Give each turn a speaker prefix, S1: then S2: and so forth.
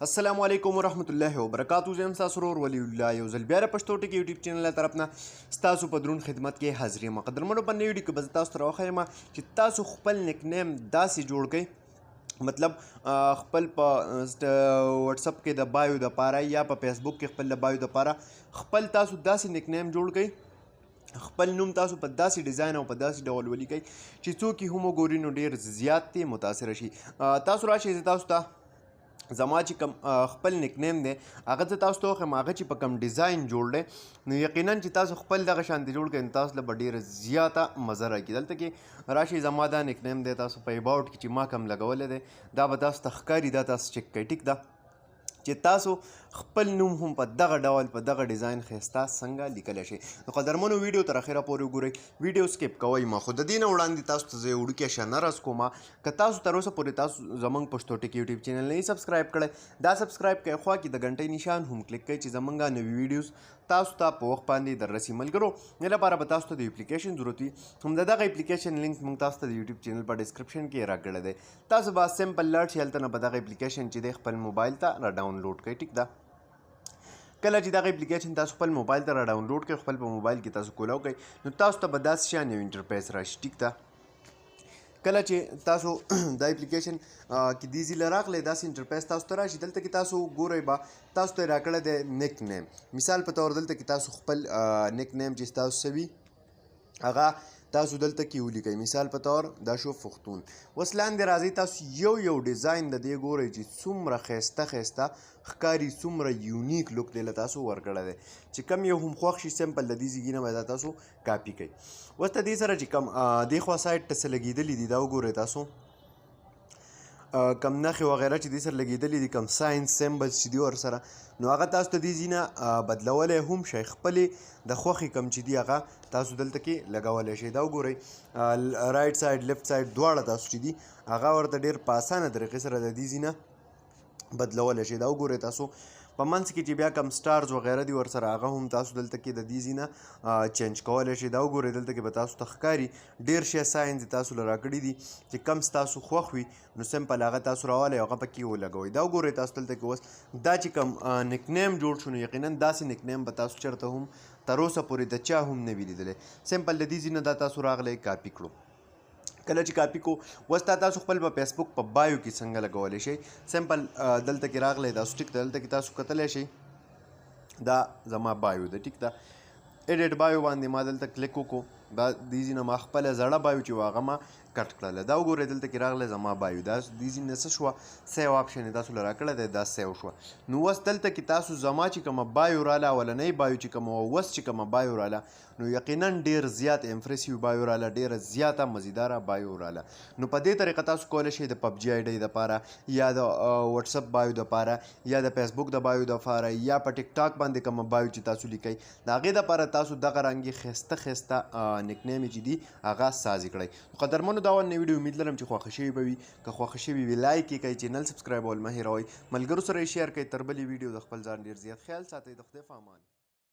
S1: السلام علیکم ورحمت الله وبرکاتو. زه یم ستاسو ورور ولی الله، یو ځل بیا د پښتو ټکي یوټیوب چینل له طرف نه ستاسو په درون خدمت کې حاضر یم. قدرمنو، په نوې ویډیو کې به زه تاسو ته راوښیم چې تاسو خپل نیک نیم داسې جوړ کړئ، مطلب خپل په واتساپ کې د بایو د پاره یا په فیسبوک کې خپل د بایو د پاره خپل تاسو داسې نیک نیم جوړ کړئ، خپل نوم تاسو په داسې ډیزاین او په داسې ډول ولیکئ چې څوک یې هم وګوري نو ډېر زیات ترې متاثره شي. تاسو راشئ، زه تاسو ته زما چې کوم خپل نیک نیم دی هغه زه تاسو ته وښیم، هغه چې په کوم ډیزاین جوړ دی نو یقینا چې تاسو خپل دغه شان دی جوړ کړئ نو تاسو له به ډېره زیاته مزه راکړي. دلته کې راشئ، زما دا نیک نیم دی، تاسو په اباوټ کې چې ما کوم لګولی دی دا به تاسو ته ښکاري، دا تاسو چک کړئ. ټیک ده چې تاسو خپل نوم هم په دغه ډول په دغه ډیزاین ښایسته څنګه لیکلی شئ. نو قدرمنو، ویډیو تر اخره پورې وګورئ، ویډیو سکیپ کوئ مه. خو د دې نه وړاندې تاسو ته زه یو وړوکی شی عرض کوم، که تاسو تر اوسه پورې تاسو زموږ پښتو ټکي یوټیوب چینل نه یې سبسکرایب کړی، دا سبسکرایب کړئ، خوا کې د ګنټۍ نشان هم کلیک کړئ چې زموږ نوي ویډیوز تاسو ته په وخت باندې دررسي. ملګرو، دې لپاره به تاسو ته د اپلیکیشن ضرورت وي، هم د دغه اپلیکیشن لینک موږ تاسو ته د یوټیوب چینل په ډسکرپشن کې راکړی دی. تاسو به سمپل لاړ شئ، هلته نه به دغه اپلیکیشن چې دی خپل موبایل ته را ډاونلوډ کړئ. ټیک ده، کله چې دغه اپلیکیشن تاسو خپل موبایل ته را ډاونلوډ کړئ، خپل په موبایل کې تاسو کولاو کړئ، نو تاسو ته به داسې شان یو انټرفیس راشي. ټیک ده، کله چې تاسو دا اپلیکیشن کې دې ځای له راغلی داسې انټرفیس تاسو ته راشي. دلته کې تاسو ګورئ به تاسو ته یې راکړی دی نیک نیم. مثال په طور دلته کې تاسو خپل نیک نیم چې تاسو څه وي هغه تاسو دلته کې ولیکئ. مثال په طور دا شو پښتون. اوس لاندې راځئ، تاسو یو یو ډیزاین د دې ګورئ چې څومره ښایسته ښایسته ښکاري، څومره یونیک لوک دی له تاسو ورکړی دی چې کم یو هم خوښ شي سمپل د دې ځای نه به دا تاسو کاپي کړئ. اوس د دې سره چې کم دې خوا سایډ ته څه لګېدلي دي دا وګورئ تاسو، کم نښې وغیره چې دې سره لګېدلي دي، کم ساین سیمبلز چې دي ورسره، نو هغه تاسو ته دې ځای نه بدلولی هم شئ، خپلې د خوښې کم چې دي هغه تاسو دلته کې لګولی شئ. دا وګورئ، رایټ سایډ لیفت سایډ دواړه تاسو چې دي هغه ورته ډېر په اسانه طریقې سره د دې ځای نه بدلولی شئ. دا وګورئ تاسو په منځ کې چې بیا کم سټارز وغیره دي ورسره هغه هم تاسو دلته کې د دې ځای نه چینج کولی شئ. دا وګورئ، دلته کې به تاسو ته ښکاري ډېر شی ساینز تاسو له راکړي دي چې کم ستاسو خوښ وي نو سمپل هغه تاسو راولئ هغه پکې ولګوئ. دا وګورئ تاسو دلته کې اوس دا چې کم نیک نیم جوړ شو نو یقینا داسې نیک نیم به تاسو چېرته هم تر اوسه پورې د چا هم نه وي لیدلی. سمپل د دې ځای نه دا تاسو راغلی کاپي کړو. کله چې کاپي کو اوس دا تاسو خپل په فیسبوک په بایو کې څنګه لګولی شئ، سمپل دلته کې راغلی تاسو ټیک ده، دلته کې تاسو کتلی شئ دا زما بایو ده. ټیک ده، ایډیټ بایو باندې ما دلته کلیک وکړو، دا دې ځای نه ما خپله زړه بایو چې وه هغه ما کټ کړله. دا وګورئ دلته کې راغلی زما بایو، دا دې ځای نه څه شوه سیو آپشن یې تاسو له راکړی دی، دا سیو شوه. نو اوس دلته کې تاسو زما چې کومه بایو راله، اولنۍ بایو چې کومه وه، اوس چې کومه بایو راله نو یقینا ډېر زیات امپرسیو بایو راله، ډېره زیاته مزیداره بایو راله. نو په دې طریقه تاسو کولی شئ د پبجي آی ډي دپاره یا د واتساپ بایو دپاره یا د فیسبوک د بایو دپاره یا په ټیک ټاک باندې کومه بایو چې تاسو لیکئ د هغې دپاره تاسو دغه رنګې ښایسته ښایسته نیک نیم چې دي هغه سازې کړئ. نو قدرمنو، دا وه نوې ویډیو، امید لرم چې خوښه شوې به وي. که خوښه شوې وي لایک یې کړئ، چینل سبسکرایبول مه هېروئ، ملګرو سره یې شیر کړئ. تر بلې ویډیو د خپل ځان ډېر زیات خیال ساتئ. د خدای په امان.